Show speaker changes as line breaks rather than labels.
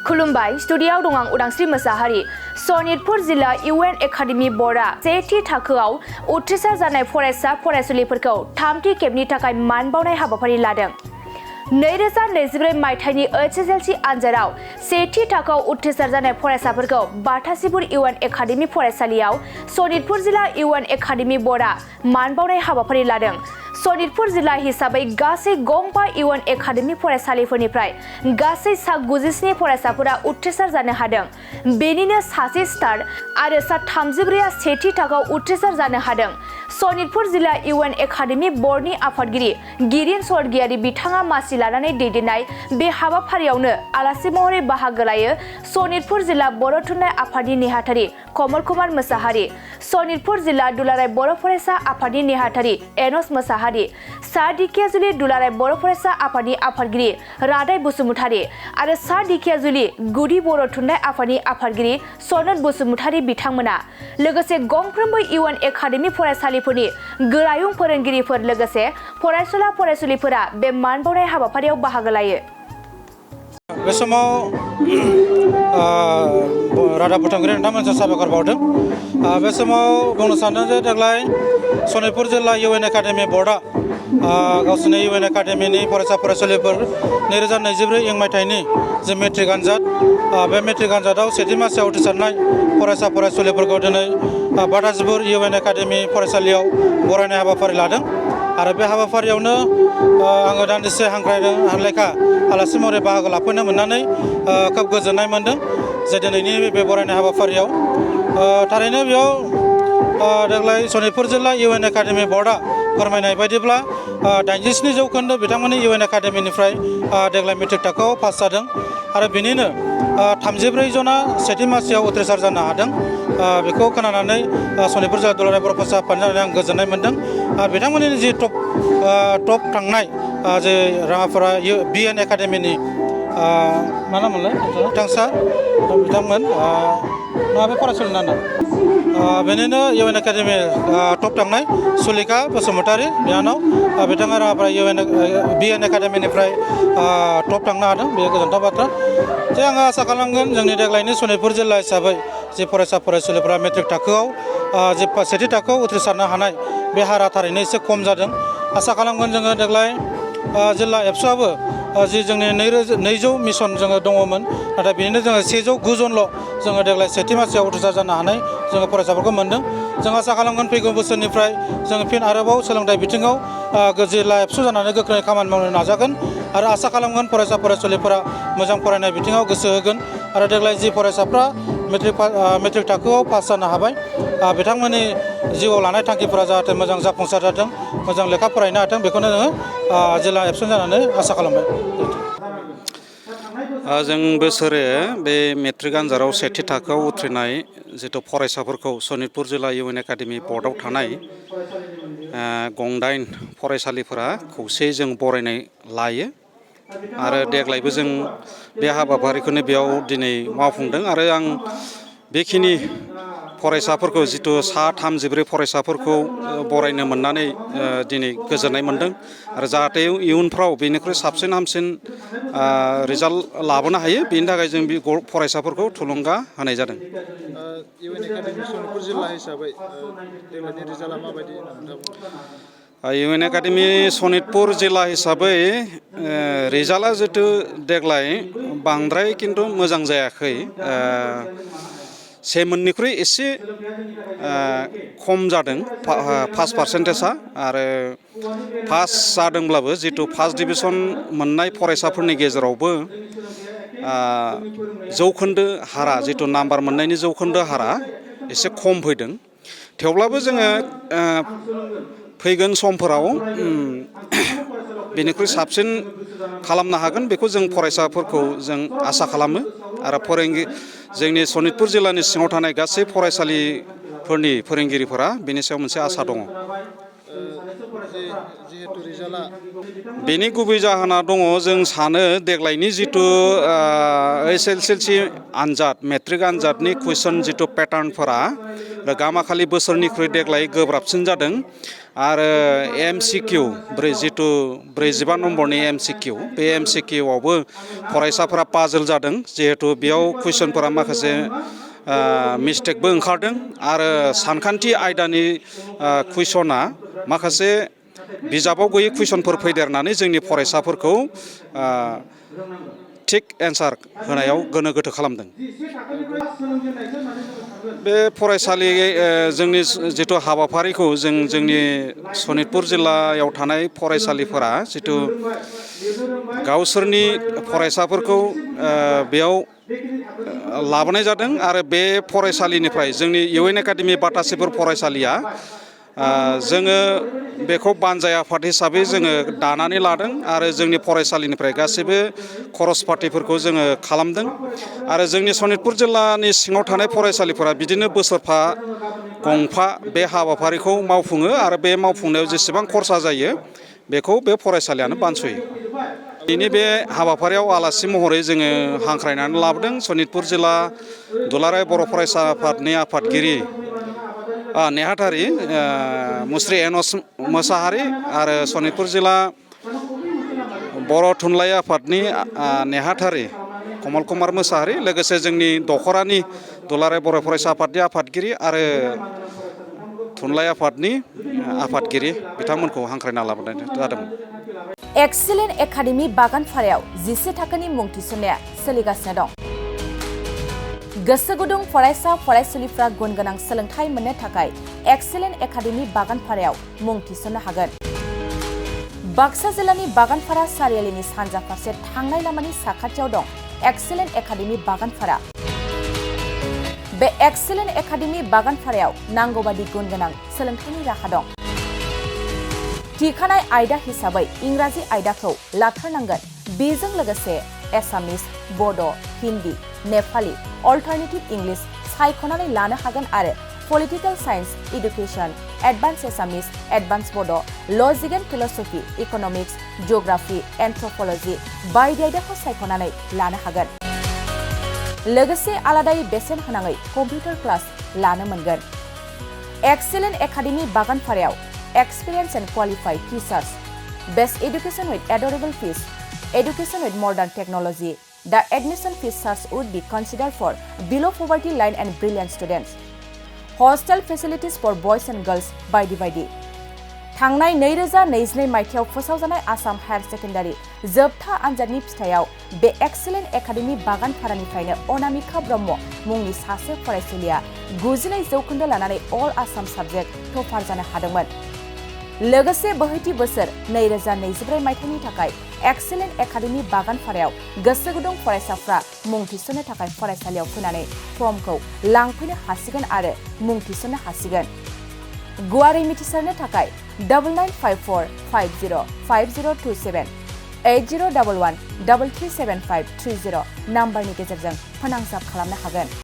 खुलुमबाय स्टुडियाव दं आं उदांस्रि मोसाहारि सनितपुर जिल्ला इउएन एकाडेमी बर्डआ सेथि थाखोआव उथ्रिसार जानाय फरायसा फरायसुलिफोरखौ थामथि खेबनि थाखाय मान बावनाय हाबाफारि लादों। 2024 मायथाइनि एचएसएलसी आनजादाव सेथि थाखोआव उथ्रिसार जानाय फरायसाफोरखौ बाथासिपुर इउएन एकाडेमी फरायसालियाव सनितपुर जिल्ला इउएन एकाडेमी बर्डआ मान बावनाय हाबाफारि लादों। सनितपुर जिल्ला हिसाबै गासै गंबा इउएन एकाडेमी फरायसालिफोरनिफ्राय गासै सा 97 फरायसाफोरा उथ्रिसार जानो हादों। बेनिनो सासे स्टार आरो सा 34आ सेथि थाखोआव उथ्रिसार जानो हादों। सनितपुर जिल्ला इउएन एकाडेमी बर्डनि आफादगिरि गिरिन स्वर्गियारि बिथाङा मासि लानानै दैदेननाय बे हाबाफारियावनो आलासि महरै बाहागो लायो सनितपुर जिल्ला बर' थुनलाइ आफादनि नेहाथारि कमल कुमार मोसाहारि, सनितपुर जिल्ला दुलाराय बर' फरायसा आफादनि नेहाथारि एनस मोसाहारि, सा दिखियाजुलि दुलाराय बर' फरायसा आफादनि आफादगिरि रादाय बसुमतारी आरो सा दिखियाजुलि गुदि बर' थुनलाइ आफादनि आफादगिरि सनत बसुमतारी बिथांमोना लोगोसे गंफ्रोमबो इउएन एकाडेमी फरायसालिफोरनि गोरायुं फोरोंगिरिफोर लोगोसे फरायसुला फरायसुलिफोरा बे मान बावनाय हाबाफारियाव बाहागो लायो।
बे समाव रादाब बुथुमगिरि नोंथांमोनजों साबायखर बावदों। बे समाव बुंनो सानदों जे देग्लाय सनितपुर जिल्ला इउएन एकाडेमी बर्डआ गावसोरनि इउएन एकाडेमीनि फरायसा फरायसुलिफोर 2024 इं मायथाइनि जे मेट्रिक आनजाद बे मेट्रिक आनजादाव सेथि मासिआव उथ्रिसारनाय फरायसा फरायसुलिफोरखौ दिनै बाथासिपुर इउएन एकाडेमी फरायसालियाव बरायनाय हाबाफारि लादों। आरो बे हाबाफारियावनो आङो दान्दिसे हांख्रायलेखा आलासि महरै बाहागो लाफैनो मोननानै खोब गोजोननाय मोनदों जे दिनैनि बे बरायनाय हाबाफारियाव थारैनो बेयाव देग्लाय सनितपुर जिल्ला इउएन एकाडेमी बर्डआ फोरमायनाय बायदिब्ला 87% बिथांमोननि इउएन एकाडेमीनिफ्राय देग्लाय मेट्रिक थाखोआव पास जादों आरो बेनिनो 34 जना सेथि मासिआव उथ्रिसार जानो हादों। बेखौ खोनानानै सनितपुर जिल्ला दुलाराय बर' फरायसा आफादनि आं गोजोननाय मोनदों। बिथांमोननि जि टप थांनाय जे राङापारा बिएन एकाडेमीनि मा नाममोनलाय बिथांमोन बे फरायसुलि नामा बेनिनो इउएन एकाडेमी टप थांनाय सुलेखा बसुमतारी बिनानाव बिथाङा राङापारा बिएन एकाडेमीनिफ्राय टप थांनो हादों। बेयो गोजोनथाव बाथ्रा जे आङो आसा खालामगोन जोंनि देग्लायनि सनितपुर जिल्ला हिसाबै जे फरायसा फरायसुलिफोरा मेट्रिक थाखोआव जे सेथि थाखोआव उथ्रिसारनो हानाय बे हारा थारैनो एसे खम जादों। आसा खालामगोन जोङो देग्लाय जिल्ला एबसुआबो जि जोंनि 200 मिसन जोङो दङमोन नाथाय बेनिनो जोङो 109 जनल' जोङो देग्लाय सेथि मासिआव उथ्रिसार जानो हानाय जोङो फरायसाफोरखौ मोनदों। जों आसा खालामगोन फैगौ बोसोरनिफ्राय जोङो फिन आरोबाव सोलोंथाइ बिथिङाव जिल्ला एबसु जानानै गोख्रोङै खामानि मावनो नाजागोन आरो आसा खालामगोन फरायसा फरायसुलिफोरा मोजां फरायनाय बिथिङाव गोसो होगोन आरो देग्लाय जि फरायसाफ्रा मेट्रिक थाखोआव पास जानो हाबाय बिथांमोननि जिउआव लानाय थांखिफोरा जाहाथे मोजां जाफुंसार जाथों, मोजां लेखा फरायनो हाथों बेखौनो जोङो जिल्ला एबसु जानानै आसा खालामबाय।
जों बोसोरे बे मेट्रिक आनजादाव सेथि थाखोआव उथ्रिनाय जिथु फरायसाफोरखौ सनितपुर जिल्ला इउएन एकाडेमी बर्डआव थानाय गं9 फरायसालिफोरा खौसेयै जों बरायनाय लायो आरो देग्लायबो जों बे हाबाफारिखौनो बेयाव दिनै मावफुंदों आरो आं बेखिनि फरायसाफोरखौ जिथु सा 34 फरायसाफोरखौ बरायनो मोननानै दिनै गोजोननाय मोनदों आरो जाहाथे इयुनफ्राव बेनिख्रुइ साबसिन हामसिन रिजाल्ट लाबोनो हायो बेनि थाखाय जों बे फरायसाफोरखौ थुलुंगा होनाय जादों।
इउएन एकाडेमी सनितपुर जिल्ला हिसाबै देग्लायनि रिजाल्टआ माबायदि
इउएन एकाडेमी सनितपुर जिल्ला हिसाबै रिजाल्टआ जितु देग्लाय बांद्राय खिन्थु मोजां जायाखै। 7% एसे खम जादों पास पार्सेन्टेजआ आरो पास जादोंब्लाबो जितु फार्स्ट डिभिजन मोननाय फरायसाफोरनि गेजेरावबो जौखोन्दो हारा जितु नाम्बार मोननायनि जौखोन्दो हारा एसे खम फैदों। थेवब्लाबो जोङो फैगोन समफोराव बेनिख्रुइ साबसिन खालामनो हागोन बेखौ जों फरायसाफोरखौ जों आसा खालामो आरो जोंनि सनितपुर जिल्लानि सिङाव थानाय गासै फरायसालिफोरनि फोरोंगिरिफोरा बेनि सायाव मोनसे आसा दङ।
जिहेतु रिजाल्टआ
बेनि गुबै जाहोना दङ जों सानो देग्लायनि जिथु एसएसएलसि आनजाद मेट्रिक आनजादनि कुइसन जिथु पेटार्नफोरा गामाखालि बोसोरनिख्रुइ देग्लाय गोब्राबसिन जादों आरो एमसिकिउ जिथु 45 नम्बरनि एमसिकिउ बे एमसिकिउआवबो फरायसाफोरा पाजल जादों जिहेतु बेयाव कुइसनफोरा माखासे मिस्टेकबो ओंखारदों आरो सानखान्थि आयदानि कुइसना माखासे बिजाबाव गैयै कुइसनफोर फैदेरनानै जोंनि फरायसाफोरखौ थिक एन्सार होनायाव गोनो गोथो खालामदों। बे फरायसालि जोंनि जिथु हाबाफारिखौ जोंनि सनितपुर जिल्लायाव थानाय फरायसालिफोरा जिथु गावसोरनि फरायसाफोरखौ बेयाव लाबोनाय जादों आरो बे फरायसालिनिफ्राय जोंनि इउएन एकाडेमि बाटासिफोर फरायसालिया जोङो बेखौ बानजाय आफाद हिसाबै जोङो दानानै लादों आरो जोंनि फरायसालिनिफ्राय गासैबो खरस पातिफोरखौ जोङो खालामदों आरो जोंनि सनितपुर जिल्लानि सिङाव थानाय फरायसालिफोरा बिदिनो बोसोरफा गंफा बे हाबाफारिखौ मावफुङो आरो बे मावफुंनायाव जेसेबां खरसा जायो बेखौ बे फरायसालियानो बानस'यो। दिनै बे हाबाफारियाव आलासि महरै जोङो हांख्रायनानै लाबोदों सनितपुर जिल्ला दुलाराय बर' फरायसा आफादनि आफादगिरि नेहाथारि मुस्रि एनस मोसाहारि आरो सनितपुर जिल्ला बर' थुनलाइ आफादनि नेहाथारि कमल कुमार मोसाहारि लोगोसे जोंनि दखरानि दुलाराय बर' फरायसा आफादनि आफादगिरि आरो थुनलाइ आफादनि आफादगिरि बिथांमोनखौ हांख्रायना लाबोनाय जादोंमोन।
एक्सेलेन्ट एकाडेमि बागानपारायाव 11 थाखोनि मुं थिसननाया सोलिगासिनो दं। गोसो गुदुं फरायसा फरायसुलिफ्रा गुन गोनां सोलोंथाइ मोननो थाखाय एक्सेलेन्ट एकाडेमि बागानपारायाव मुं थिसननो हागोन। बाक्सा जिल्लानि बागानपारा सारियालिनि सानजा फारसे थांनाय लामानि साखाथियाव दं एक्सेलेन्ट एकाडेमि बागानपारा। बे एक्सेलेन्ट एकाडेमि बागानपारायाव नांगौबादि गुन गोनां सोलोंथाइनि राहा दं। थिखानाय आयदा हिसाबै इंराजि आयदाखौ लाथारनांगोन। बेजों लोगोसे एसामिस, बड', हिन्दी, नेपाली, अल्टारनेटिभ इंलिश सायख'नानै लानो हागोन आरो पलिटिकेल साइन्स, इडुकेसन, एडभान्स एसामिस, एडभान्स बड', लजिक एन्ड फिलसफि, इकनमिक्स, जिअग्राफि, एन्थ्रपलजि बायदि आयदाखौ सायख'नानै लानो हागोन। लोगोसे आलादायै बेसेन होनाङै कम्पिउटार क्लास लानो मोनगोन। एक्सेलेन्ट एकाडेमि बागानपारायाव experience and qualified teachers, best education with adorable fees, education with modern technology. The admission fees charge would be considered for below poverty line and brilliant students. Hostel facilities for boys and girls बायदि थांनाय 2022 मायथाइयाव फोसावजानाय Assam higher secondary जोबथा आनजादनि फिथायाव बे excellent academy बागानपारानिफ्रायनो Anamika Brahma मुंनि सासे फरायसुलिया 99 जौखोन्दो लानानै अल आसाम साबजेक्ट टपार जानो हादोंमोन। लोगोसे बोहैथि बोसोर 2024 मायथाइनि थाखाय एक्सेलेन्ट एकाडेमि बागानपारायाव गोसो गुदुं फरायसाफ्रा मुं थिसननो थाखाय फरायसालियाव फैनानै फर्मखौ लांफैनो हासिगोन आरो मुं थिसननो हासिगोन। गुवारै मिथिसारनो थाखाय 9954505027 8011337530 नाम्बारनि गेजेरजों फोनांजाब खालामनो हागोन।